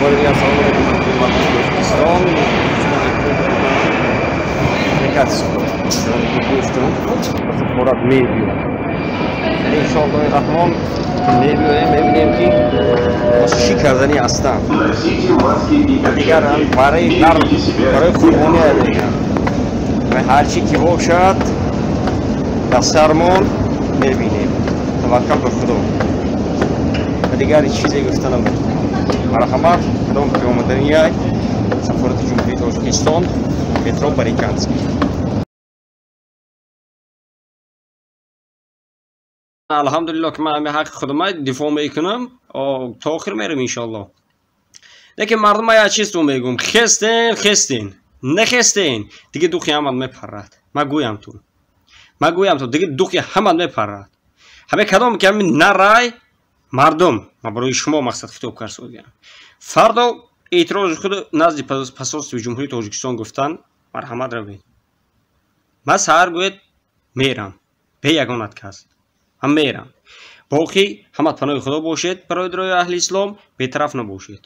Благодаря салом алейкум, мардуми Тоҷикистон. Гуфтам, сафорат мебиёд. Иншоаллоҳи раҳмон мебиёем, мебинем ки чӣ кардани ҳастанд. Дигар барои барои қурбонӣ мегӯям. Ҳар чӣ ки бошад, дар сармон мебинем. Таваккал ба Худо. Дигар чизе гуфта наметавонам. Марҳамат, кадом ки омаданияй сафорати Ҷумҳурии Тоҷикистон, метро Баррикадский. Алҳамдулилло ки ман ҳами ҳаққи худама дифоъ мекунам, то охир мерам иншоалло. Лекин мардума як чизтон мегӯм: хестен, хестен, нехестен, дига духи ҳамат мепарад. Ман гӯям ту, ман гӯям ту, дига духи ҳамат мепарад. Ҳаме кадом ки ҳами нарай мардум, ман барои шумо мақсад хитоб карсодиям. Фардо эътирози худ назди посольстви Ҷумҳурии Тоҷикистон гуфтан, марҳамат равед. Ман саҳар гӯед мерам, бе ягон отказ. Ҳам мерам. Боқӣ ҳамат паноҳи Худо бошед, бародарои аҳли ислом, бетараф набошед.